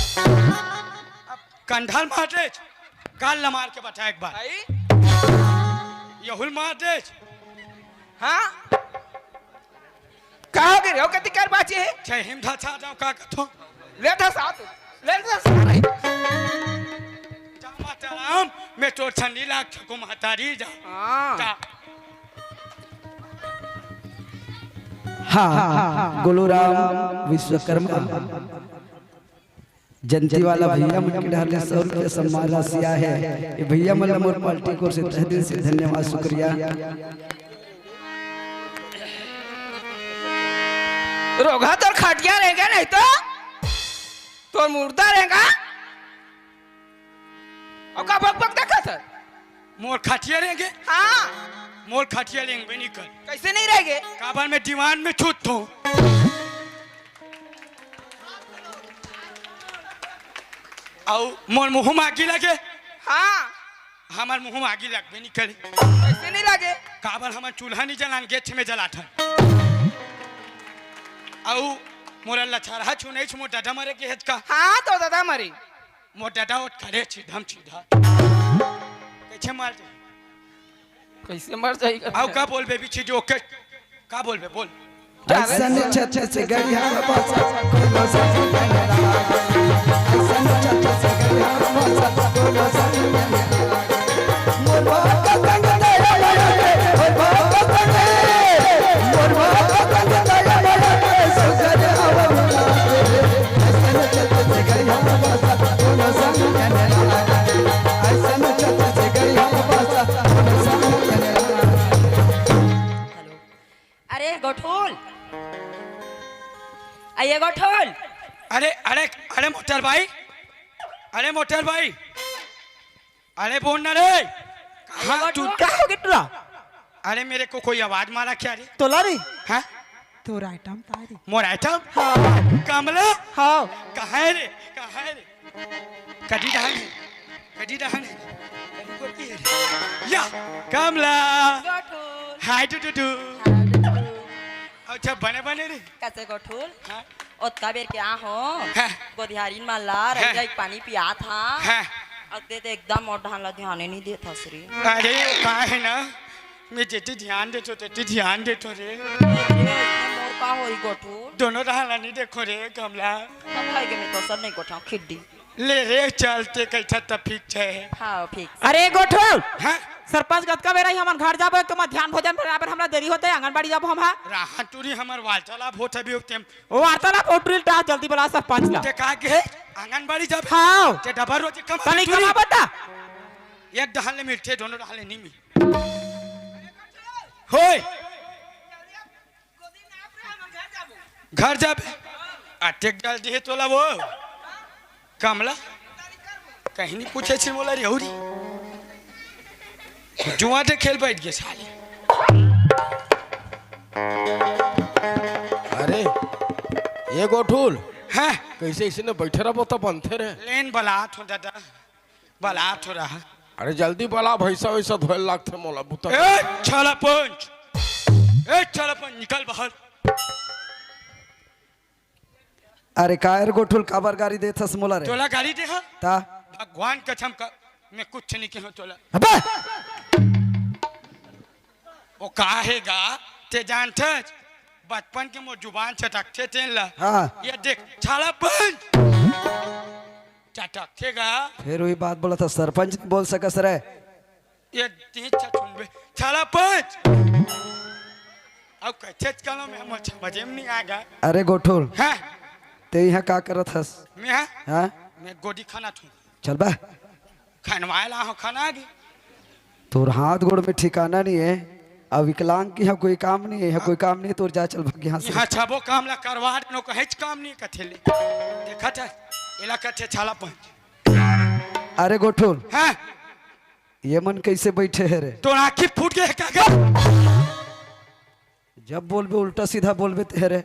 अब कंधा ल मार देच। गाल ल मार के बता एक बार। भाई। यहू ल मार देच। हाँ? का हो गे रे? ओ कथी कर बाची हे? जय हिंद धसा दव का कथो। ले धसा तू। ले धसा रे। जा माता राम, मैं तोर छन्नी लाग छको महतारी जा। हाँ। जा। हाँ, गोलूराम विश्वकर्मा। जंती वाला भैया मन के डहर ले सौ रुपया सम्मान राशि आए हे। ये भैया मन ला मोर पार्टी कोर से तहे दिल से धन्यवाद, शुक्रिया। रोगहा तोर खटिया रेंगे नहीं तो तोर मुर्दा रेंगा। अउ का बक बक देखत हस? मोर खटिया रेंगे? हाँ। मोर खटिया रेंगबे नहीं कर। कइसे नहीं रेंगे? काबर मैं दीवान में छूत हूँ। अउ मोर मुँह में आगी लगे? हाँ। हमर मुँह में आगी लगबे नहीं करे। कइसे नहीं लगे? काबर हमन चूल्हा नहीं जलान, गेच में जलाथन। अउ मोला लछरहा छू नहीं छू, मोर ददा मरे के हेच का? हाँ, तोर ददा मरे। मोर ददा ओत खड़े छिधम छिधा। कइसे मर जाही? कइसे मर जाही? अउ का बोलबे बीच जो के? का बोलबे बोल। अइसन छत्तीसगढ़िया भाषा कोनो संग न लागे। अइसन छत्तीसगढ़िया भाषा कोनो संग न लागे। मोर बाप का संग दया लगे, मोर बाप का संग, मोर बाप का संग दया लगे, सुगर हवा मिला दे। अइसन छत्तीसगढ़िया भाषा कोनो संग न लागे। अइसन छत्तीसगढ़िया भाषा कोनो संग न लागे। हेलो। अरे गोठुल, अये गोठुल। अरे, अरे, अरे मोटर भाई, अरे मोटर भाई, अरे बोल ना रे। अरे हाँ, गोठुल, तू क्या हो गया टुरा? अरे मेरे को कोई आवाज मारा क्या रे? तोला रे? हाँ? तोर आइटम तारी। मोर आइटम? हाँ। कमला? हाँ। कहाँ है रे? कहाँ है रे? कदी डहन है? कदी डहन है? कदी कोती है रे? या, कमला। गोठुल। Hi two two two. Hi two two. अच्छा, बने बने रे। कइसे गोठुल? हाँ। ओतका बेर के आ हो। हाँ। गोधियारिन मन ला हाँ। रइया एक पानी पियात हा। हाँ। अउ ते तो एकदम मोर डहन ला ध्याने नहीं देत हस रे। अरे, वो का है ना, मैं जेती ध्यान देथो, तेती ध्यान देथो रे। मोर का होई गोठुल? दोनों डहन ला नहीं देखो रे, कमला। तब है के मैं तो सब नहीं गोठा खिड्डी। ले रे, चल, ते कइठा त फिक्स है। हाँ, फिक्स। अरे गोठुल, हाँ? सरपंच कतका बेरा ही हमन घर जाबो, एक तो मध्यान्ह भोजन बनाए बर हमरा देरी होथे, आंगनबाड़ी जाबो हम, हाँ? राहन टूरी हमर वार्तालाप होत हबे, ओते ओ वार्तालाप ओ टूरी ला, जल्दी बुला सरपंच ला। ते का के आंगनबाड़ी जाबे? हाँ। ते डबल रोजी कमा तनी टूरी। कमा बता। एक डहन ले मिलथे, दोनों डहन ले नहीं मिल। होय। घर जाबे। अतेक डाल दिहे तोला वो। कमला। कहीं नहीं पूछे छी मोला रे हौरी। जुआ दे खेल बैठ गए साले। अरे, ये गोठुल। हाँ। कइसे अइसने बइठे रहिबो त बनथे रे। लेन बलात हो दादा। बलात हो रहा। अरे जल्दी बला, भैंसा वैसा धोए लागथे मोला बुता। ए, छाला पंच। ए, छाला पंच, निकल बाहर। अरे कायर गोठुल, काबर गारी देथस मोला रे? तोला गारी दे हा? ता? भगवान कसम का, मैं कुछ नहीं कहूँ तोला। अबे! वो का हे गा, ते जानथस? बचपन के मोर जुबान चटकथे तेन ला। हाँ। ये देख, छाला पंच। चटकथे गा। फिर वही बात बोला था, सरपंच नहीं बोल सकस रे। ये तीन छा सुनबे। छाला पंच। अब कैसे कलो मैं, हमर समझे में नहीं आएगा। अरे गोठुल। हाँ। ते यहाँ का करत हस? मैं हाँ? हाँ? मैं गोदी खाना थू। चल बा। खनवाए ला हो खाना आगे। तोर हाथ गोड़ में ठिकाना नहीं है। अब विकलांग की यहाँ कोई काम नहीं है, यहाँ कोई काम नहीं, तोर जा चल भाग यहाँ से। यहाँ छबो काम ला करवा देनो, कहेच काम नहीं कथे ले। देखा था, एला कथे छाला पंच। अरे गोठुल। हाँ। ये मन कैसे बैठे है रे? तोर आँखी फूट गए है का गा? जब बोलबे उल्टा सीधा बोलबे ते रे।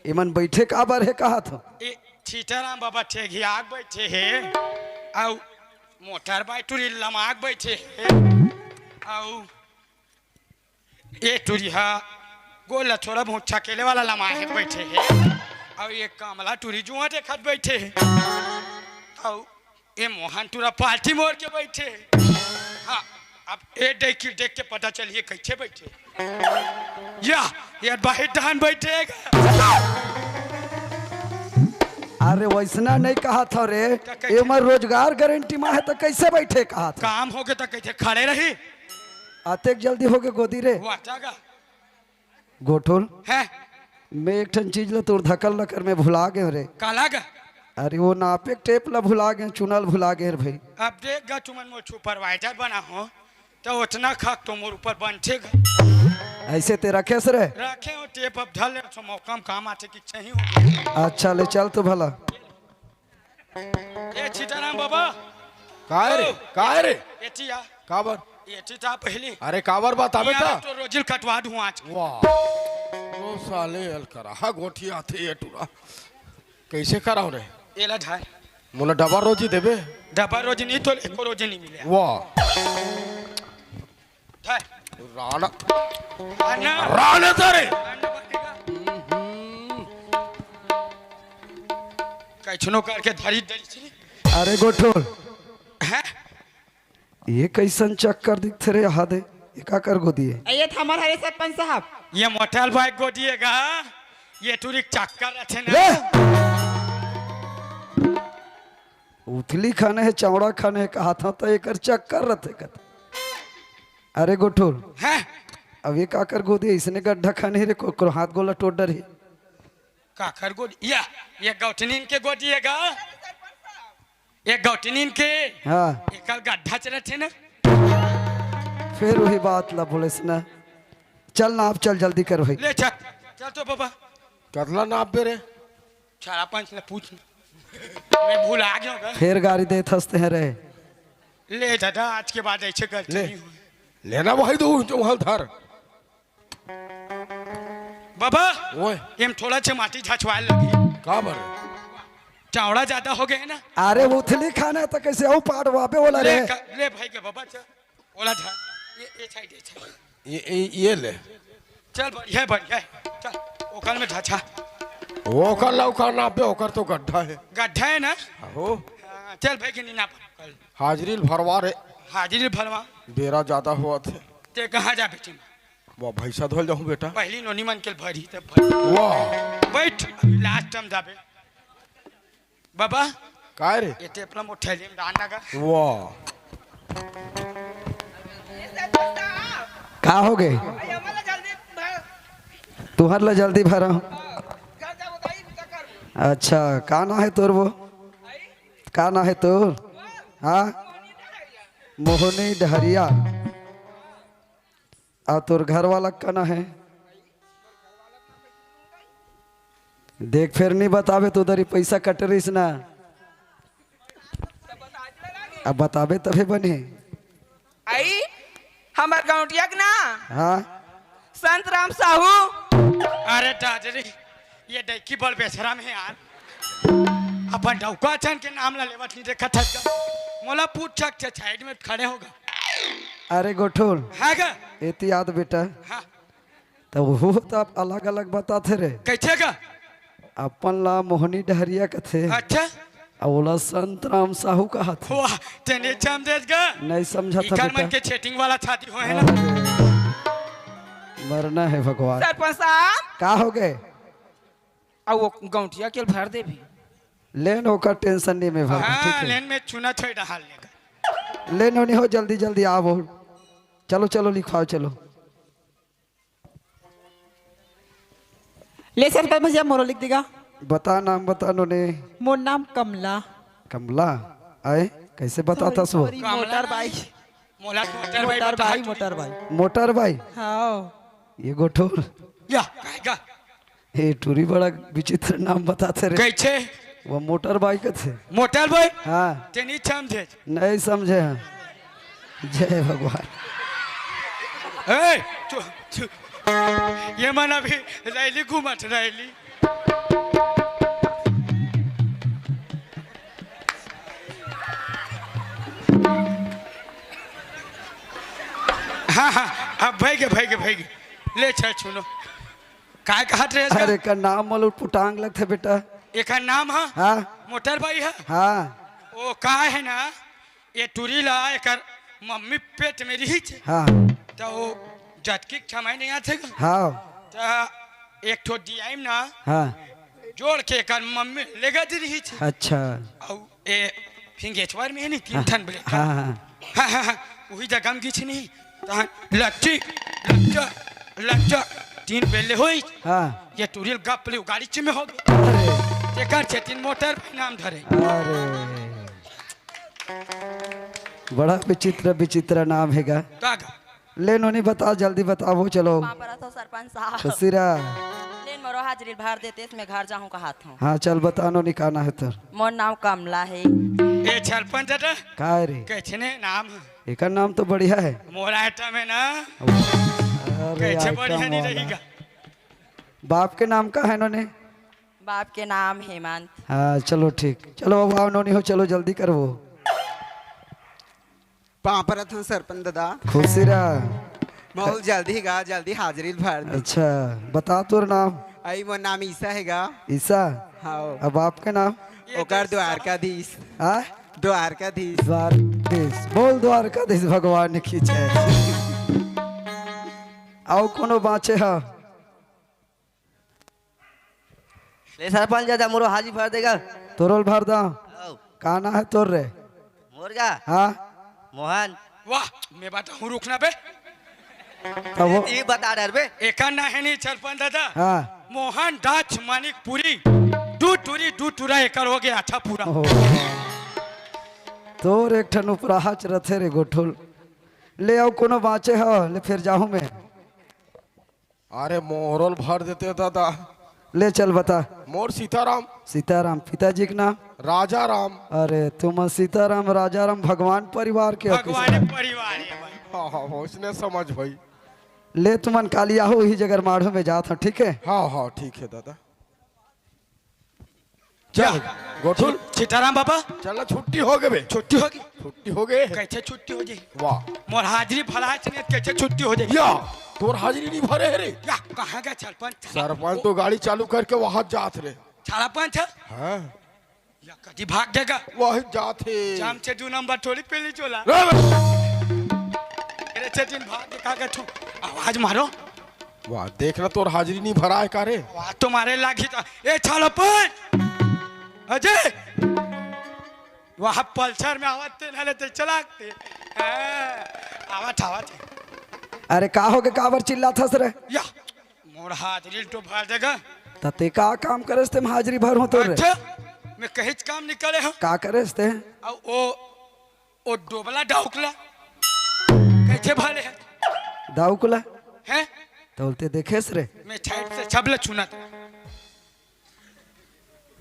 इमन बैठे काबर हे कहा थो? ए, सीताराम बाबा ठेघियाक बैठे हे, अउ मोटर बाई टूरी लमाक बैठे हे, अउ ए टूरी हा गोल ला थोड़ा बहुत छकेले वाला लमाहे बैठे हे, अउ ए कमला टूरी जुआ देखत बैठे हे, अउ ए मोहन टूरा पार्टी मोर के बैठे। हाँ, अब ए देख के, देख के पता चलिए कैसे बैठे। या, ये बाहिर डहान बैठे। अरे वैसना नहीं कहा था रे, त कैसे? एमर रोजगार गारंटी मा है तो कैसे बैठे कहा था? काम होगे तो कैसे खड़े रही? अतेक जल्दी होगे गोदी रे। वाह, जागा। गोठुल, हैं? मैं एक ठन चीज ला तोर धकल लकर में भुला गए रे। काला गा? अरे, वो नापे के टेप ला भुला गए, चुनल भुला गए रे भाई। अब देख गा, तुमन मोर सुपरवाइजर बना हो, तो ओतना खक तो मोर ऊपर बनथे गा। ऐसे ते रखेस रे? रखे हो टेप, अब धर ले, तो मौका में काम आथे कि सही हो। अच्छा, ले चल तो भला। ए सीताराम बाबा। काय रे? ओ, काय रे? एती आ। काबर? एती ता पहली। अरे काबर बताबे ता? तो रोजिल कटवा दूं आज। वाह। ओ साले अलकरहा गोठी आथे ये टूरा। कैसे कराओ रे? एला धाय। मोला डबल रोजी देबे? डबल रोजी नहीं तो एको रोजी नहीं मिले। वाह। धाय। राणा। आना। राणा तारे। आना बनेगा। कैसनो करके धरी डरी छी। अरे गोठोल। हैं? ये कैसन चक्कर दिखथे रे? हादे, ये काकर गोदी हे? ये तो हमर हरे सरपंच साहब। ये मोटर बाइक गोदी हे गा, ये टूरी चक्कर रथे ना। रे! उथली खाने हे, चौड़ा खाने हे, कहा था तो एकर चक्कर रथे कत। अरे गोठोल। हैं? अब ये काकर गोदी हे, इसने गड्ढा खाने हे रे, को, को हाथ गोला टोट डर हे। काकर गोदी? या, ये गौटनीन के गोदी हे गा। एक गौटनीन के हाँ। एकर गड्ढा चलत हे ना। फिर वही बात ला बोलेस ना। चल ना, आप चल, जल्दी कर भाई। ले चल, चल तो बाबा। कतला नाप बे रे? चारा पाँच ला पूछ ना। मैं भुला गया गा। फिर गारी देत हंसते हैं रे। ले दादा, आज के बाद ऐसे गलती ले। नहीं होय। लेना भाई, दो जो वहां धर। बाबा, ओए। एम थोड़ा से माटी झचवाए लगी। काबर? चावड़ा ज्यादा हो गए ना। अरे उथली खाना तो कैसे हो पाट वापे वाला ले रे? क-, ले भाई के बाबा, चल। ओला धर। ये, ये साइड, ये साइड। ये, ये, ये ले। चल, बढ़िया है, बढ़िया है। चल, ओकर में झचा। ओकर लौका ना पे, ओकर तो गड्ढा है। गड्ढा है ना? आहो। हाँ, चल भाई के नीना पर। हाजिरी ल भरवा रे। हाजिरी ल भरवा। बेरा ज्यादा होवत हे। ते कहाँ जा बेटी? वो भैंसा धोल जाहूँ बेटा। पहली नोनी मन के भरी तब भरी। वाह। बैठ, अभी लास्ट टाइम जाबे। बाबा। काय रे? ये टेपला मोर थैली में डाल ना गा। वाह। का हो गए? तुहर ला जल्दी भरा। अच्छा, का नाम है तोर वो? का नाम है तोर? हाँ? मोहनी डहरिया। आ तोर घर वाला का नाम है? देख, फेर नहीं बताबे तो उधर ही पैसा कट रहीस ना। अब बताबे तभे बने। आई, हमर गौंटिया के ना। हाँ। संत राम साहू। अरे दादरी, ये डैकी बड़ बेशरम है यार। अपन डौका चन के नाम ला लेवत नहीं देखत हस का? मोला पूछ सक छे, साइड में खड़े होगा। अरे गोठुल। हाँ का? एती याद बेटा। हाँ। त वो तो आप अलग-अलग बताथे रे। कैसे का? अपन ला मोहनी डहरिया कथे। अच्छा। अउ ओला संत राम साहू कहत हे। वाह, तेने चम देस गा। नहीं समझा था इकर मन बेटा। के chatting वाला छाती होय हे ना। अरे, मरना है भगवान। सरपंच साहब। का हो गए? अउ वो गौंटिया के भर देबे। लेन ओकर tension नहीं में भर, हाँ, ठीक है। लेन में चुना छोड़ डाल लेगा। लेन ओनी हो, जल्दी जल्दी आवो। चलो, चलो, लिखवाओ, चलो। ले सरपंच भैया, मोरो लिख देगा। बता नाम, बता नोनी। मोर नाम कमला। कमला? आए, कैसे बताथस वो? Sorry, sorry, कमला मोटर नहीं। बाई। मोला मोटर बाई मोटर बता बाई, तू। मोटर बाई। मोटर बाई? हाँ। ये गोठुल। या, काय का? ए टूरी बड़ा विचित्र नाम बताथे रे। कैसे? वो मोटर बाई कथे। मोटर बाई? हाँ। ते नहीं समझे। नहीं समझे हैं। जय भगवान। ए, चु-, चु-, ये मन अभी रैली घूमत रैली। हाँ, हाँ, अब भइगे, भइगे, भइगे। ले, चल, सुनो। काय कहत रहे इसका? अरे, एकर नाम मोला पुटांग लगथे, बेटा। एकर नाम ह? हाँ। मोटर बाई ह? हाँ। ओ, का हे ना, ये टूरी ला एकर मम्मी पेट में रहिच। हाँ। त वो जतकी समय नहीं आथे गा। हाँ। त एक ठो दियाई में ना, हाँ। जोड़ के एकर मम्मी लेगा दी रहिच। अच्छा। अउ ए, फिंगेचवर में हे नी, तीन हाँ, ठन ब्रेकर। हाँ, हाँ। हाँ, हाँ, हाँ, उही जगह में गिछ नी, तहन लट्ठी, लट्ठा, लट्ठा, तीन बेले होई। हाँ। ये टूरी ल गप ले गाड़ी च में हो गई। अरे। तेकर सेती मोटर भाई नाम धरे। अरे, बड़ा विचित्र विचित्र नाम हे गा। का गा? ले नोनी, बता, जल्दी बताओ, चलो। पाँव परत हँव सरपंच साहब। खुशी रह। ले मोरो हाजिरी भर देते, मैं घर जाहूँ कहत हँव। हाँ, चल बता नोनी, का नाम हे तोर? मोर नाम कमला हे। ए सरपंच दादा। का रे? कइसने नाम हे? एकर नाम तो बढ़िया हे। मोर आइटम हे ना। अरे, कइसे आइटम बढ़िया नहीं वाला। रही गा? बाप के नाम का हे नोनी? बाप के नाम हेमंत। हाँ, चलो ठीक। चलो, अब आओ नोनी हो, चलो जल्दी करबो। पाँव परत हँव सरपंच दादा। खुशी रह। बहुत जल्दी गा, जल्दी हाजिरी भर दे। अच्छा, बता तोर नाम। अई, मोर नाम ईसा हे गा। ईसा? हाँ। अब बाप के नाम? ओकर द्वारकाधीश। हाँ? द्वारकाधीश। द्वारकाधीश। बोल द्वारकाधीश भगवान की जय। अउ कोनो बाँचे ह? ले सरपंच दादा, मोरो हाजिरी भर दे गा। तोरो ल भर दँव। आओ। का नाम हे तोर रे? मोर गा? हाँ। मोहन। वाह, मैं बताहूँ, रुकना बे। तब वो ये बता डर बे। एकर नाम हे नहीं सरपंच दादा। हाँ। मोहन दास मानिकपुरी। दू टूरी, दू टूरा एकर हो गे, अच्छा पूरा। ओहो। तोर एक ठन उपराहा च रथे रे गोठुल। ले अउ कोनो बाँचे ह, ले फेर जाहूँ मैं। अरे मोरो ल भर देते दादा। ले चल बता। मोर सीताराम। सीताराम, पिताजी के नाम? राजा राम। अरे तुमन सीताराम राजा राम भगवान परिवार के हो भगवान कइसे? परिवार हे भाई। हाँ, हाँ, वइसने समझ भाई। ले तुमन काली आहू, इही जगह माढ़ो में जात हँव, ठीक हे? हाँ, हाँ, ठीक हे दादा। चल, या। गोठुल। सीताराम बाबा। चल ना, छुट्टी हो गे बे। छुट्टी हो गे? छुट्टी हो गे। कइसे छुट्टी हो जाही? वाह। मोर हाजिरी भराय च नहीं, कइसे छुट्टी हो जाही? या, तोर हाजिरी नहीं भरे हे रे। या, कहाँ गे सरपंच? सरपंच तो गाड़ी चालू करके वहाँ जात रे। सरपंच? हाँ। या कदी भाग गे गा। वही जात हे। जाम से दू नंबर थोड़ी पेली चोला। रे बे। अरे से दिन भाग गे का गा तू? आवाज मारो। वाह, देख ना, तोर हाजिरी नहीं भराय का रे? वाह, तुम्हारे लागी तो, ए, चलो, पहुंच। अजय, वहाँ पल्सर में आवत ते, नाले ते चलाते। हाँ, आवत, आवत। अरे, का हो गे, काबर चिल्लात हस रे? या, मोर हाजिरी तो भर दे गा। त ते का काम करेस ते हाजिरी भर हो तो रे? अच्छा, मैं कहीं काम नहीं करे हँव। का करेस ते? अब वो ओ डोबला डाउकला कइसे भरे हे? डाउकला? हैं? तौलते देखेस रे? मैं साइड से छबला चुनत।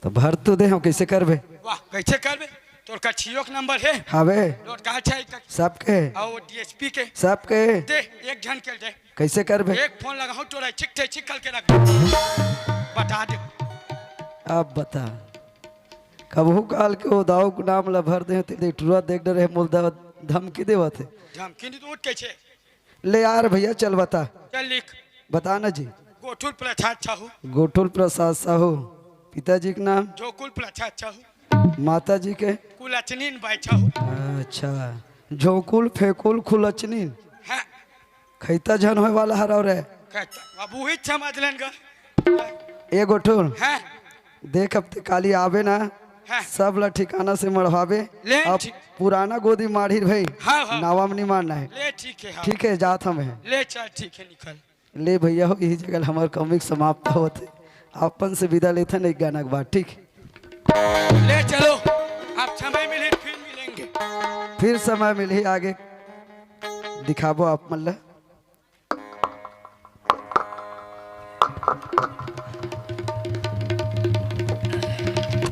त भर तो दे हँव, कइसे करबे? वाह, कइसे करबे? तोर का छियो के नंबर हे? हावे। नोट का चाहिए का? सबके। अउ डीएसपी के? सबके। दे, एक झन के दे। कइसे करबे? एक फोन लगाहूँ, तोला छिक थे छिक करके रख दे। बता दे। अब बता। कबहू काल के ओ दाऊ के नाम ला भर दे, ते टुरा देख डरे हे, मोला धमकी देवत हे। धमकी नहीं तो उठ कइसे? ले यार भैया, चल बता। चल लिख। बता ना जी। गोठुल प्रसाद साहू। गोठुल प्रसाद साहू। पिताजी के नाम? जोकुल प्रसाद साहू। माता जी के? कुलचनीन बाई साहू। अच्छा, झोकुल फेकुल खुलचनीन। हाँ। खैता झन होए वाला हरव रे। खैता, अब उही समझ लेन गा। ए गोठुल, हाँ। देख, अब ते काली आबे ना, हाँ। सब ला ठिकाना से मढ़वाबे। ले, अब ठीक। पुराना गोदी माढ़िर भाई, हाँ, हाँ। नवा म नहीं माढ़ना हे। ले, ठीक हे, हाँ। ठीक हे, जात हँव मैं। ले, चल, ठीक हे, निकल। ले भैया हो, इही जगह हमर कॉमिक समाप्त होत हे। अपन से विदा लेथन एक गाना के बाद, ठीक? ले चलो, अब समय मिलही फिर मिलेंगे। फिर समय मिलही आगे दिखाबो आप मन ला।